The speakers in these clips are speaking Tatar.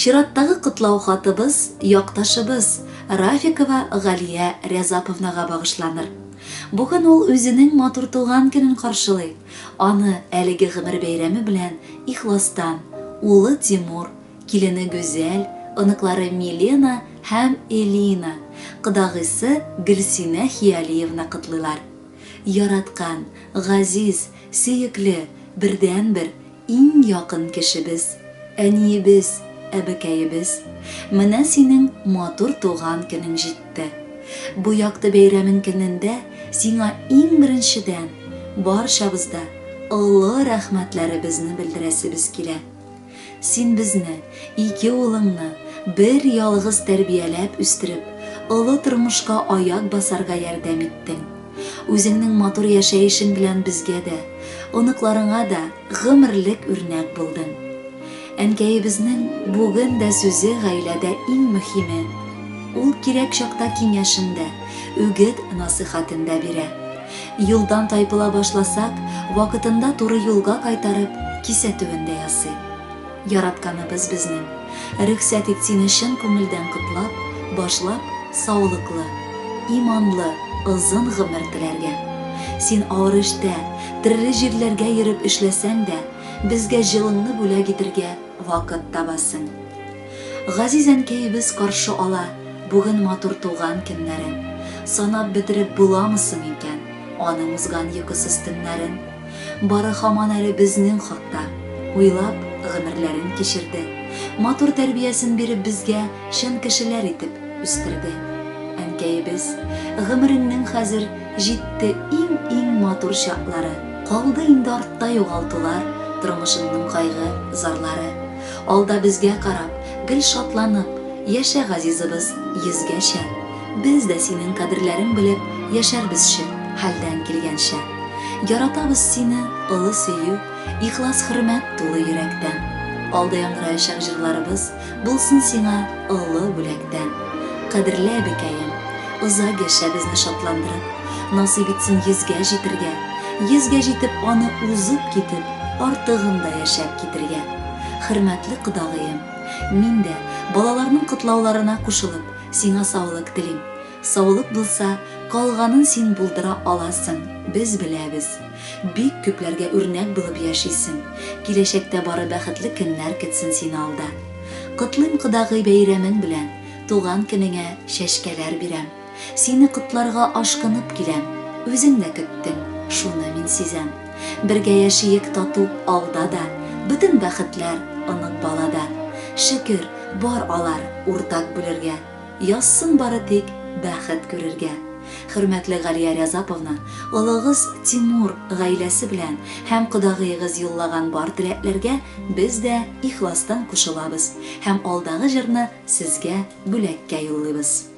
Чираттагы котлау хатыбыз якташыбыз Рафикова Галия Рязаповнага багышланыр. Бүген ул үзенең матур туган көнен каршылый. Аны әлеге гомер бәйрәме белән ихластан улы Тимур, килене Гүзәл, оныклары Милена һәм Элина, кодагыйсы Гөлсинә Хиялиевна котлыйлар. Яраткан, газиз, сөекле, бердәнбер, иң якын кешебез, әниебез, әбекәебез, менә синең матур туган көнең җитте. Бу якты бәйрәмең көнендә сиңа иң беренчедән, барчабыз да олы рәхмәтләребезне белдерәсебез килә. Син безне, ике улыңны, бер ялгыз тәрбияләп үстереп, олы тормышка аяк басарга ярдәм иттең. Үзеңнең матур яшәешең белән безгә дә, оныкларыңа да гомерлек үрнәк булдың. Әнкәебезнең бүген дә сүзе гаиләдә иң мөһиме. Ул кирәк чакта киңәшен дә, үгет-насыйхәтен дә бирә. Юлдан тайпыла башласак, вакытында туры юлга кайтарып, кисәтүен дә ясый. Яратканыбыз безнең. Рөхсәт ит сине чын күңелдән котлап, башлап, саулыклы, иманлы, озын гомер теләргә. Син авыр эштә, төрле җирләргә йөреп эшләсәң дә, безгә җылыңны бүләк итергә вакыт табасың. Газиз әнкәебез каршы ала бүген матур туган көннәрен. Санап бетереп буламы соң икән аның узган йокысыз төннәрен? Бары һаман әле безнең хакта уйлап гомерләрен кичерде. Матур тәрбиясен биреп безгә чын кешеләр итеп үстерде. Әнкәебез, гомереңнең хәзер җитте иң-иң матур чаклары. Калды инде артта югалтулар, тормышыңның кайгы, зарлары. Алда безгә карап, гел шатланып, яшә, газизыбыз, йөзгәчә. Без дә синең кадерләрең белеп яшәрбезче, хәлдән килгәнчә. Яратабыз сине, олы сөю, ихлас хөрмәт тулы йөрәктән. Алда яңгыраячак җырларыбыз булсын сиңа олы бүләктән. Кадерле әбекәем, озак яшә безне шатландырып, насыйп итсен йөзгә җитергә, йөзгә җитеп, аны узып китеп, артыгын да яшәп китергә. Хөрмәтле кодагыем, мин дә, балаларның котлауларына кушылып, сиңа саулык телим. Саулык булса, калганын син булдыра аласың, без беләбез. Бик күпләргә үрнәк булып яшисең. Киләчәктә бары бәхетле көннәр көтсен сине алда. Котлыйм кодагый бәйрәмең белән, туган көнеңә чәчкәләр бирәм. Сине котларга ашкынып киләм, Үзең дә көттең, шуны мин сизәм. Бергә яшиек тату алда да, Бөтен бәхетләр онык балада. Шөкер, бар алар уртак бүлергә, Язсын бары тик бәхет күрергә. Хөрмәтле Галия Рязаповна, олыгыз Тимур гаиләсе белән һәм кодагыегыз юллаган бар теләкләргә без дә ихластан кушылабыз һәм алдагы җырны сезгә бүләккә юллыйбыз.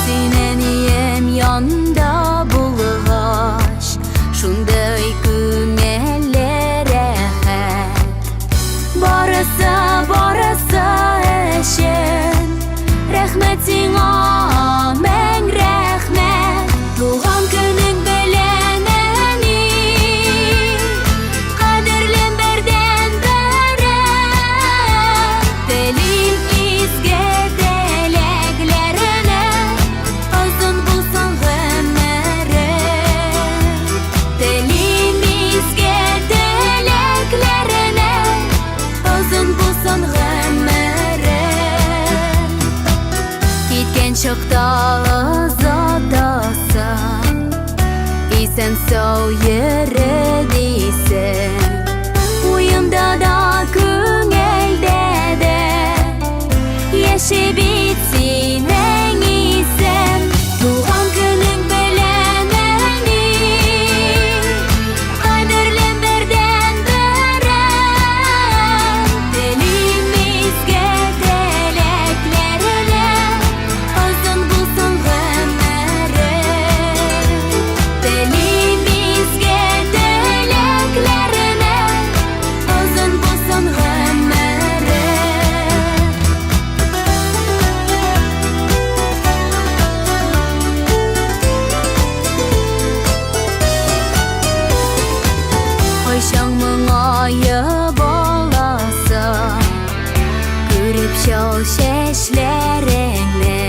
Син әнием янда булгач, шундый күңелле рәхәт. Бары яшьләреңне.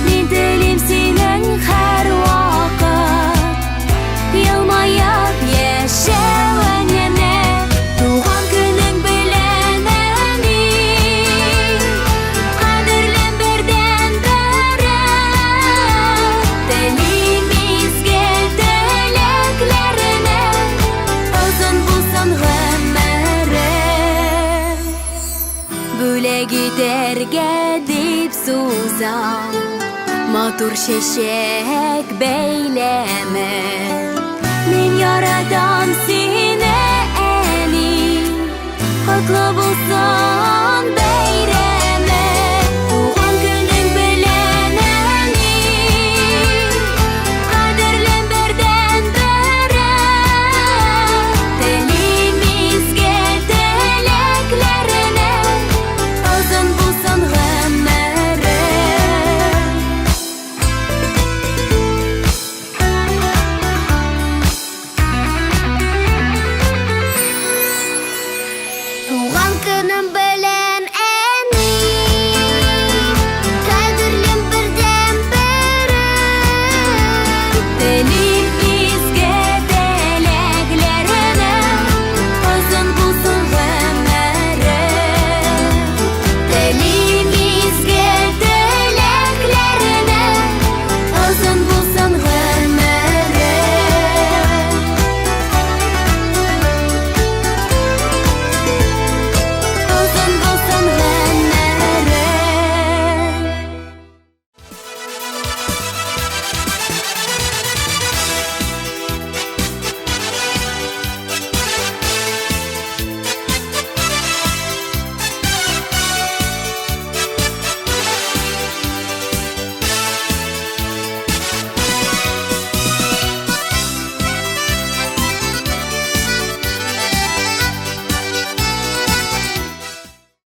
Мин телим синең һәрвакыт елмаеп яшәвеңне. Туган көнең белән, әни, кадерлем бердәнберем. Телим изге теләкләреңә, озын булсын гомерең. Бүләк итәргә дип сузам матур чәчәк бәйләме. Мин яратам сине, әни, котлы булсын бәйрәмең. Туган көнең белән, әни, кадерлем бердәнберем. Телим изге теләкләреңә, озын булсын гомерең. Туган көнем.